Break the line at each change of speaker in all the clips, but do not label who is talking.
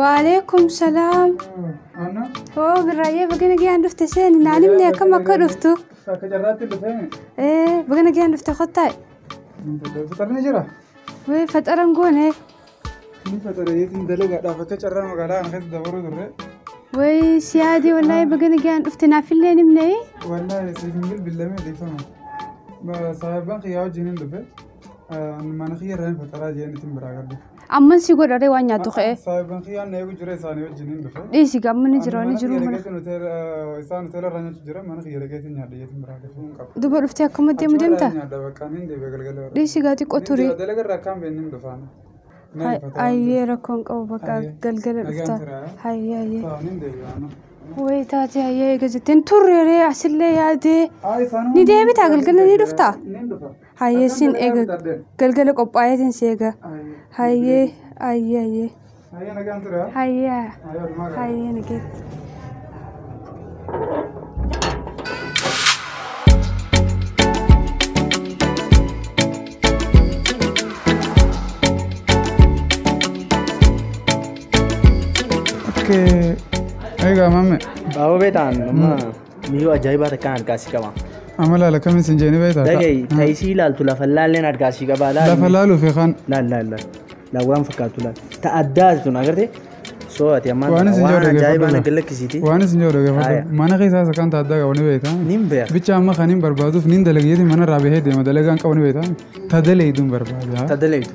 Waalaikum salaam.
Anna?
Hoo birraayyee baga nagaan dhufte seeni naalimni akkam akka dhuftu.
Akka carraatti dhufee.
Ee baga nagaan dhufte kottaa.
Faxarni jira?
Wee faxaran goone.
Ni faxara yeetiin dalagaadhaaf akka carraa magaalaa kana keessa dabaruu turre.
Wee siyaadii wallaahi baga nagaan dhufte naafillee nimne.
Wallaahi siif hin bilbilamee dhiifama. Sababan kiyyaa wajjin hin dhufe. Mana kiyya irraa hin faxaraa jeen ittiin biraa gadde.
Amman si godhare waan nyaattu ka'e.
Sababan kiyyaan na eegu jira isaanii wajjin hin dhufe.
Dhiisi gamma ni jira ni jiru mana.
Isaan hoteela irraa nyaachuu jira mana kiyya dhaqeetiin nyaadha jeetiin biraa dhufe hin qabu.
Duba dhuftee akkuma deemu deemta?
Nyaadha bakka niin deebi'a galgala.
Dhiisi gaa xiqqoo turi.
Dalaga irraa akkaan beekni hin dhufaan.
Ayyee rakkoon qabu bakka galgala dhufta. Hayyee hayyee.
Niin deebi'a.
Wayii taate hayyee eega jetteen turreeree asillee yaadee. Ni deebitaa galgala ni dhuftaa? Hayyee sin eega galgala qophaa'eetiin si eega. Hayyee hayyee hayyee.
Hayyee nagaan ture.
Hayyee hayyee nageetti.
Okay. Egaa mamme.
Baaboo beektaan amma mi'oo ajaa'ibaa takkaan argaa si qaba.
Amma laala kamiin sin jeeni beektaa?
Dhaga'i ta'isii ilaaltu lafa laalleen argaa si qaba.
Lafa laaluu fi kan.
Laal laal laal. Laal waan fakkaatu laal. Ta addaa tun agartee soo ati amma
Waan isin
waan
jedhu
ajaa'ibaa na
dhaggeeffadhu.
galakkisiiti.
Waan isin jedhu dhaggeeffadhu. Mana keessaa isa kan ta addaa qabu ni beektaa?
Nin beeka.
Bicha amma kan hin barbaaduuf nin dalageeti mana irraa bahee deema dalagaan qabu ni beektaa? Ta daleeyduun barbaada.
Ta daleeydu.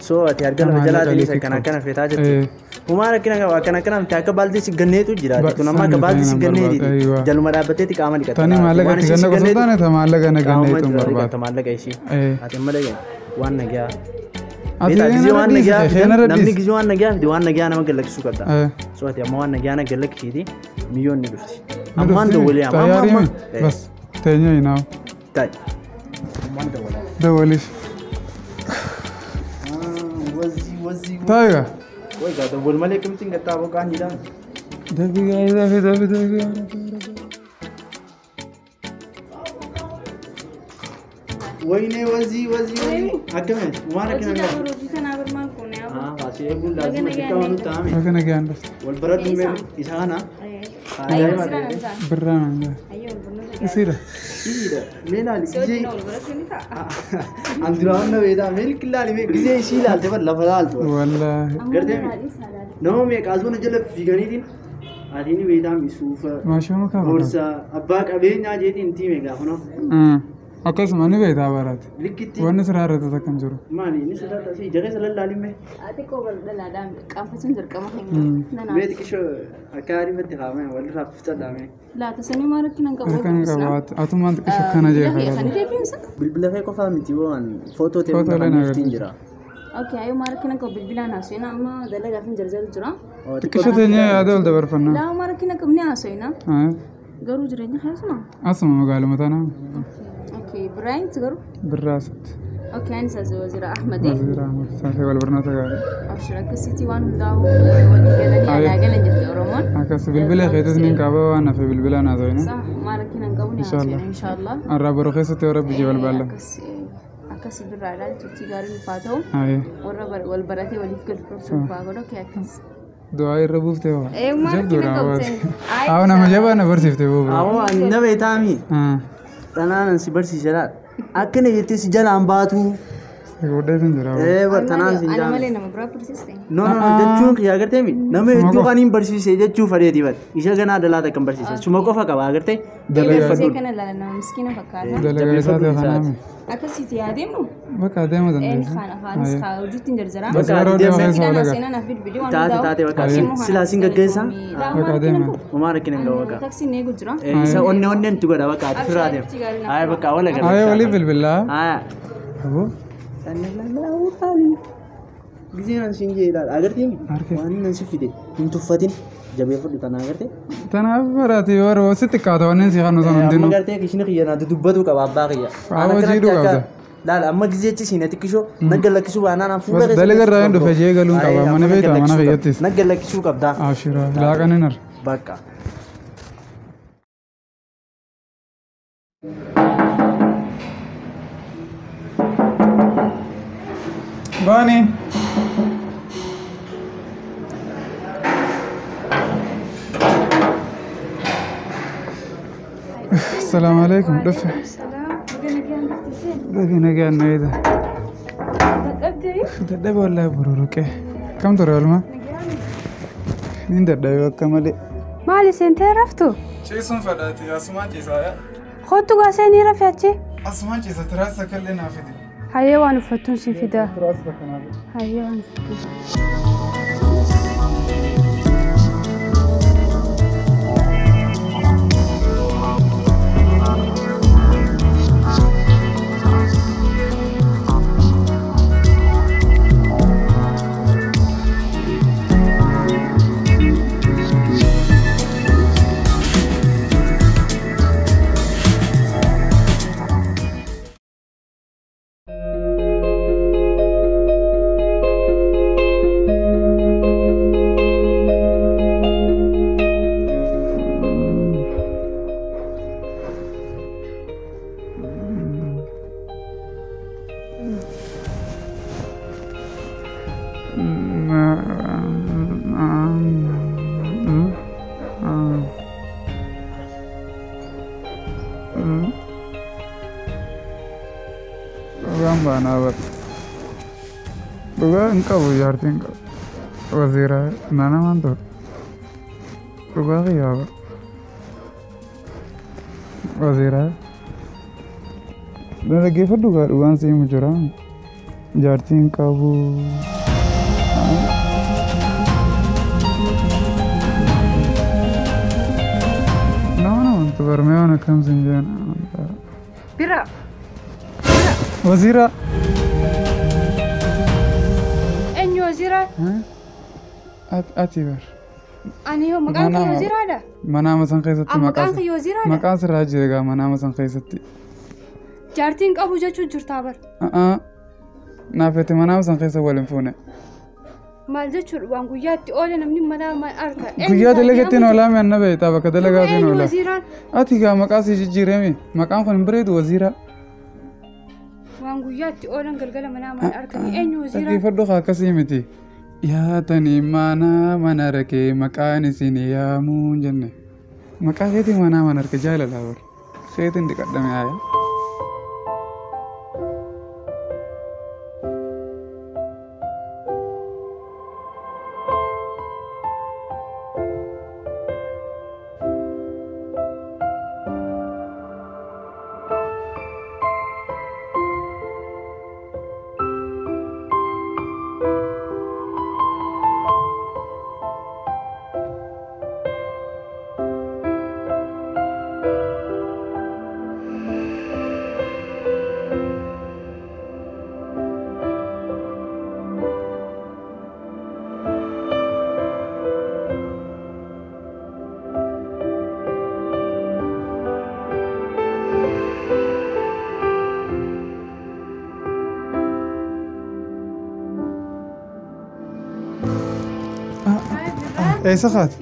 Soo ati arga lafa
Maallaqa
jalaatiin isa
liqii
akkana
qabdu.
akkana feetaa jirti. Humaa rakkina qaba akkana akkana miti akka baaltii si ganneetu jira. Tun amma akka
Sani
baaltii si
tani nan
ganneeti.
barbaada, aywa.
Jaluma dhaabbateeti qaama dhiqata.
Tani maallaqa itti ganna qofa taane ta maallaqa na ganneetuun barbaada.
Maallaqa ishii. Ati amma dhaga'i waan nagaa.
Ati
Beektaa gisee waan nagaa
dhiisi,
fidan
keenarra
namni
dhiisi.
gisee waan nagaa fide waan nagaa nama galakkisuu qabda. Soo ati amma waan nagaa na galakkisiiti miyyoon ni dhufti. Ammaan dawwalee amma amma
Tayyaarii
amma.
mi? Bas teenya hinaawu.
Ta'i. Ammaan dawwalaa.
Dawwaliif.
Wazii wazii.
Taayigaa.
Way gaa dawwal malee akkamitti hin gattaaboo kaan jedhaan.
Dafi gaa'ee dafi dafi dafi.
ወይኔ ወዚ ወዚ ወዚ akkami waan rakkina qaba. Asii eeguun laazima dirqama nutti haame.
Baga nagaan dhufte.
Wal baradhu mee isa kana. Ajaa'iba ta'e.
Birraa naan jaa. Isiidha.
Isiidha. Mee ilaali gisee. An duraan na beektaa mee ilaali mee gisee ishii ilaalte bar lafa laaltu.
Wallaahi.
Gartee nama meeqa asuma jala fiiganiitiin atiin beektaa misuufa
Maashoo makaa barbaada.
gorsa abbaa qabeenyaa jeetiin tiime gaafa noo.
Akkasuma ni beektaa baraate.
Likkitti
Wanni siraa irratti takka hin jiru.
maali inni sirraa tasii ija keessa lallaalimee.
Ati koo bal'aadhaan qaanfachuun dirqama keenya.
Mee xiqqishoo akka ariifatti haamee walirraa fixadhaame.
Laata sanii maal rakkina hin qabu.
Harka ni qabaate. Atummaan xiqqisho akkana jee
Kan
fayyada.
deebiinsa?
Bilbila kee qofaa miti waan footoo ta'e
Footoo
hunda
illee
kan
na
iftiin jira.
Okay, ayyuu maal rakkina qabu bilbilaan haasofina amma dalagaaf hin jarjaru jira.
Xiqqisho teenya yaada ol dabarfannaa.
Laa maal rakkina qabu ni haasofina. Garuu jireenya keessuma.
Asuma magaaluma tanaa
Okay, Biraayint garuu.
birraa asitti.
Okay, ani isa Wazira Ahmadi.
Waziira Ahmad Saafee wal barnoota gaarii.
Abshir akkasitti waan hundaa'u walii galanii alaa galan jette Oromoon.
Akkas bilbila keetis niin qaba waan hafe bilbilaan haasofina.
Sax maal rakkina hin qabu ni haasofina inshaallah.
Arraa boroo keessatti yoo rabbi jee wal baalla.
Akkasi birraadhaan turtii gaarii nuuf haa ta'u.
Ayee.
Warra wal baratee waliif galu nuuf haa godhu. Okay, akkas.
Du'aa irra buuftee waa.
Ee maal rakkina
Jabduudha
qabu
hawaasa.
ta'e.
Haa nama jabaa na barsiifte boo.
Awoo ani na beektaami. Dhanaan si barsiise laal. Akkana jettee si jalaan baatu.
Guddeetiin jira.
Ee bar tanaan si
Ana
jalaan.
malee nama biraa barsiiste.
No no no jechuun kiyya agartee mi nama hedduu kan hin barsiise jechuu fadheeti bar. Isa ganaa dalaa takka hin barsiise. Suma qofa qaba agartee.
Dalagaa
Isee kana ilaala nama miskiina fakkaata.
Dalagaa isaa ta'e kanaami.
Akkasitti yaadeemu.
Bakka adeema
Een
dandeessa.
kaan afaanis kaa hojiitti hin jarjaraa.
Bakka yeroo deema keessa wal agarra.
Seenaan bilbilii waan
Taate taate bakka silaa sin gaggeessaa.
Bakka adeema.
Homaa rakkina hin qabu bakka.
Taksiin eegu jira.
Isa onne onneen itti godha bakka ati firaa deema. Ayee bakka wal agarra.
Ayee walii bilbilaa.
Ayee.
Aboo.
Giseen an siin jee ilaala agartee waan inni si fide hin tuffatin jabeeffadhu tana agartee.
Tanaaf baraate yeroo si xiqqaata wanneen si kanu sana
Amma
hundinuu.
gartee kishni kiyya na dubbatu qaba abbaa kiyya.
Awwa jiidhuu qabda.
Laala amma gizeechi siin xiqqishoo nagga lakkisuu baanaan an fuula
Bas dalaga irraa hin dhufe jee galuun qaba. Mana beektaa mana kiyyattis.
Nagga lakkisuu qabda.
Abshira laaqaniin arra.
Bakka.
Baani. Assalaamu alaikum dhufe. Baga nagaan nayida. Dadhabe wallaahi bururuqee. Kam ture oolmaa? Nin dadhabe akka malee.
Maali seentee raftu?
Ciisuun fedhaati asumaan ciisaa yaa.
Kottu gaa seenii rafi achi.
Asumaan ciisa tiraasa kallee naa fidi.
Hayyee waan uffattuun si fida.
Tiraasa takka naa fidi.
Hayyee waan uffattuun.
Dhugaan baanaa bara. Dhugaa hin qabu jaartii hin qabu. Waziiraa naanamaan ture. Dhugaa kiyyaa bara. Waziiraa. Dhaggeeffadhu gaa dhugaan si himu jira. Jaartii hin qabu. Nama namantu barmee waan akkam sin jeen.
Bira.
Waziiraa.
Eenyu waziiraa?
Ati bar.
Ani hoo maqaan kee waziiraadha?
Manaama san keessatti
Maqaan kee waziiraadha?
Maqaan sirraa jira egaa manaama san keessatti.
Jaartiin qabu jechuun jirtaa bar.
Naafete manaama san keessa wal hin fuune.
Maal jechuudha waan guyyaatti oole namni mana harka.
Guyyaa dalagattiin oolaa mi anna beektaa bakka dalagaatiin
Eenyu
oolaa.
waziiraan?
Ati gaa maqaa si jijjiiremi maqaan kun hin bareedu waziiraa.
Waan guyyaatti oolan galgala manaa maal harkani eenyu waziiraan?
Dhaggeeffadhu haa akkasii miti. Yaatanii mana mana rakee maqaan isin yaamuu hin jenne. Maqaa keetiin manaa mana harka jaalalaa bar. Keetiin dhiqadhame haaya. Eessa kaate?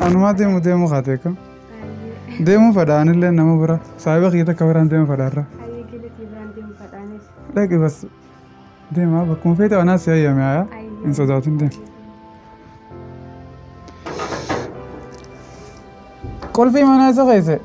Anumaa deemu deemu kaate akkam? Deemuu fedha anillee nama bira saahiba kiyya takka biraan deemu fedha irra. Dhaqi bas deemaa bakkuma feete anaa si hayyame haaya hin sodaatin deema. Qolfii manaa isa keesse?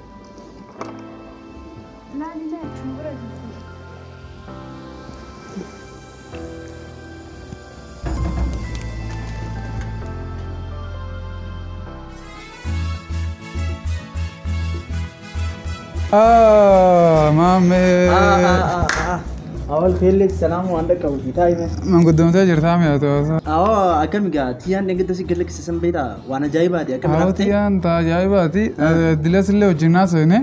Maamee.
Awal khillik salamu anda kawti taayime.
Manguddoomtee jirtaa mi'a ta'uusaa.
Awwa akkam egaa tiyyaan dhengedda si galaksisa beektaa waan ajaa'ibaati akkam
Awwa
raftee.
tiyyaan taa ajaa'ibaati. Dilas illee wajjin haasofne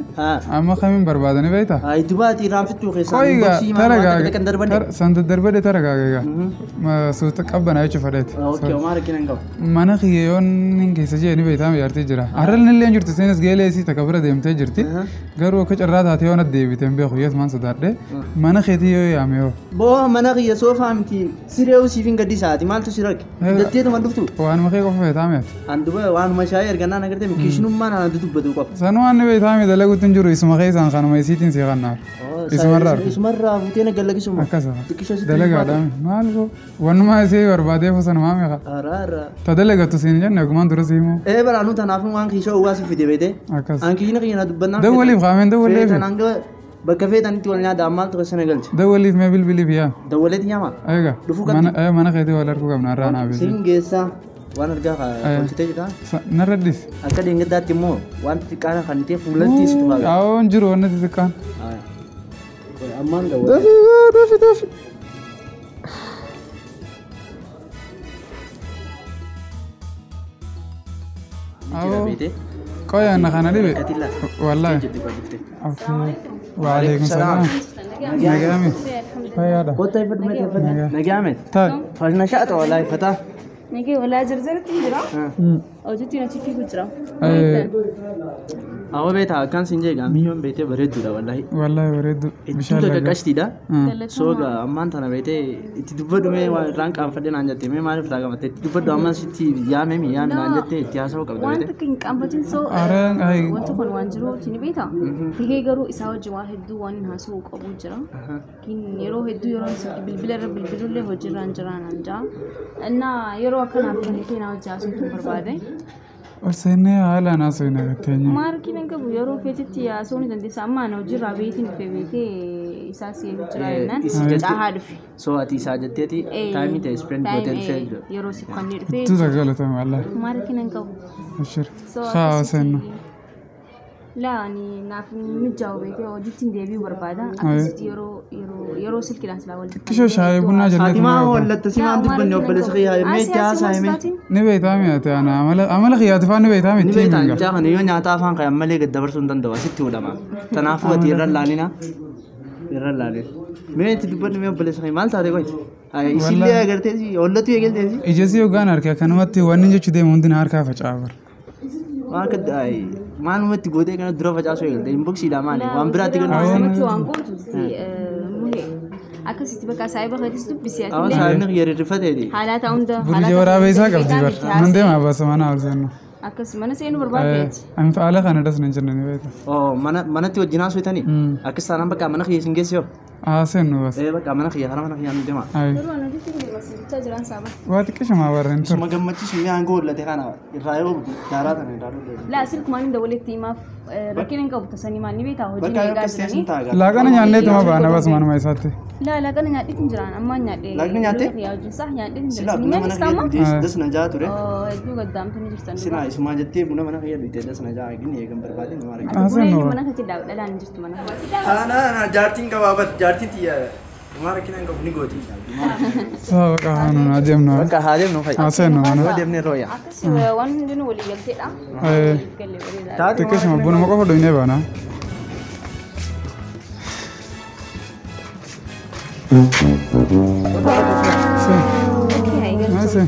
amma kamiin barbaadani beektaa?
Ay dubaati raanfittuu keessaa
Qoyi egaa
boksii
tara
maal
gaa
kan darbane.
san daddarbadhe tara gaa egaa suuta qabbanaa jechuu fedheeti.
Okay homaa rakkina hin qabu.
Mana kiyya yoon hin keessa jee ni beektaa jaartii jira. Har'a illee hin jirtu isinis geelee isii takka bira deemtee jirti. Garuu akka carraa taate yoon addeebite hin beeku yees maan sodaadhe. Mana keetii yoo yaame yoo.
Boo mana kiyya soofaa miti siree usiif hin gaddisaati maaltu si rakke? Fidatteetuma dhuftu.
Waanuma kee qofa feetaa mi'aati.
An duba waanuma shaayii ergannaan agartee kishinummaan ana dubbatu qofa.
Sanuu waan ni beektaa mi dalaguutti hin jiru isuma keessaan kanuma isiitiin si kannaaf. Isumarraa argu.
Isumarraa fuutee na gallakisuma.
Akkasuma.
Xiqqisha sitti
Dalagaadha. Maal go? Wanumaa isii barbaadee fusanumaa meeqa?
Araara.
Ta dalagattu siin jenne ogumaan dura sii himu.
Ee baraanuu tanaafuu waan kiisha uwwaa si fide beete.
Akkas.
An kiishina kiyya na dubbannaan.
Dawwaliif qaameen dawwaleef.
Feetan hanga bakka feetanitti wal nyaata ammaal tokko sana galche.
Dawwaliif mee bilbiliif yaa.
Dawwaleeti nyaama.
Eega.
Dhufuu qabdi.
Mana mana keetii wal arguu qabna har'aa naa beeksi.
Siin geessaa waan argaa tolchitee jira.
Narra dhis.
Akka deengadaatti immoo waan xixiqqaan kan ta'e fuulatti si tufaa.
Yaa'oon jiru wanni xixiqqaan.
Ammaan dawwalee.
Dafi dafi dafi.
Jira beete.
Qoya na kana dhibe.
Katilla.
Wallaahi.
Jette qabdifte.
Waalaikum salaam. Nagaami. Fayyaadha.
Kottaa ifadhu mee ifadhu. Nagaame.
Taa'e.
Falna shaata wallaahi fataa.
Nagee walaa jarjaratti hin jira. Hojiitti achi fiigu jira.
Awwa beeta akkaan siin jeeqa miyyoon beetee bareedduudha wallaahi.
Wallaahi bareeddu.
Itti takka qashtiidha. Sooga ammaan tana beetee itti dubbadhu mee waan irraan qaanfadhe naan jette mee maaliif irraa qabatte itti dubbadhu ammaan sitti yaame mi yaame naan jette itti haasa'uu qabda
Waan
beete.
takka hin qaanfatin soo
Araan ay
wanti kun waan jiru ni beekta. Tahee garuu isaa wajjin waan hedduu waan haasa'uu qabu jira. Yeroo hedduu yeroo bilbila irra bilbilullee hojiirraan jira naan jaa. Innaa yeroo akkanaaf kan ta'e na wajjin haasa'uu hin barbaade.
Ol seennee haala naasuu hin agarteenye.
Maarkii nan qabu yeroo feetitti haasa'uu ni dandeessa. Amma ana hojiirraa beetiin dhufe beekee isaa seenu jira jennaan caahaa dhufe.
Soo ati isaa jetteeti taayimii ta'e spend gootee dhufee jira.
Yeroo si kannee dhufe
Itti sagalatame wallaahi.
maarkii nan qabu.
Ashir.
So
Haa seennu.
Laa ani naaf mijaa'u beekee hojiitti hin deebi'uu barbaada. Akkasitti yeroo yeroo yeroo silkiidhaan silaa walitti.
Xiqqishoo shaayii bunaa jennee
Ati maa hollatta si maan dubbanne obboleessa kiyyaa mee itti haasa'e mee.
Ni beektaa mi'aate ana amala amala kiyyaati faan ni beektaa
Ni
miti
beektaa
himinga.
mucaa kana yoo nyaata afaan kayan malee gad dabarsuu hin danda'u asitti hudhama. Kanaafuu ati irra laalina. Irra laalina. Mee itti dubbadhu mee obboleessa kiyya maal taate qoy? Isillee agarteesi hollatu eegalteesi.
Ija si yookaan harka akkanumatti wanni jechuu deemu hundi na harkaa faca'a bara.
Waan akka maalumatti gootee kana dura facaasuu eegalte inboxiidha maali waan biraatti kennu.
Namatti waan gootu muhe akkasitti bakka saayiba keetis dubbisi
Awwa
ati
saayibni kiyya rirrifateeti.
haalata hunda
Burjii waraabee isaa qabdi bara. Nan deema baasa mana ol seennu.
akkas mana seenuu barbaaddeeti.
Ani haala kana das nan jenne ni beekta.
Oo mana manatti wajjin haasofitanii akkas taanaan bakka mana kiyya isin geessi yoo.
Haa seennu bas.
Ee bakka mana kiyya karaa mana kiyyaa nu deema.
Ayi.
Garuu ani hojiitti hin deema sibichaa jiran saaba.
Waa xiqqishumaa barra hin turre.
Suma gammachiisu mi'a aangoo hollate kana irraa yoo daaraa tana irraa dhufe.
Laa silkumaan hin dawwaletti himaaf rakkina hin qabu tasanii maal ni beektaa hojii
Bakka yoo
eegaa
akkas ta'e sun
jiranii.
taagaa.
Laaqana nyaanneetuma baana bas manuma isaatti.
Laa laaqana nyaadhiitti hin jiraan ammaan nyaadhee.
Laaqana nyaattee?
Yaa wajjin saah nyaadhiitti hin
Silaa
jiraan.
buna
Isin
mana kiyya
nyaannis
dhugdee das na jaa ture.
Hedduu gaddaamtanii jirtan.
Silaa isumaa jettee buna mana kiyya dhugdee das na jaa gini eegan barbaade nu argina.
Haa
Buna
seennu
eenyu
bara.
mana keetti dhalaan hin jirtu mana.
Ana jaartiin qabaabat jaartiin tiyya Maal rakkina hin qabu ni gooti.
Saa baqa haa nuun haa deemnu.
Bakka haa deemnu fa'i.
Haa seennu mana.
Yoo deemnee rooya.
Akkas waan hundinuu walii galteedha.
Ayi.
Galee bareedaadha.
Xiqqishuma bunuma qofa dhugnee baana. Seen.
Okay,
Haa seen.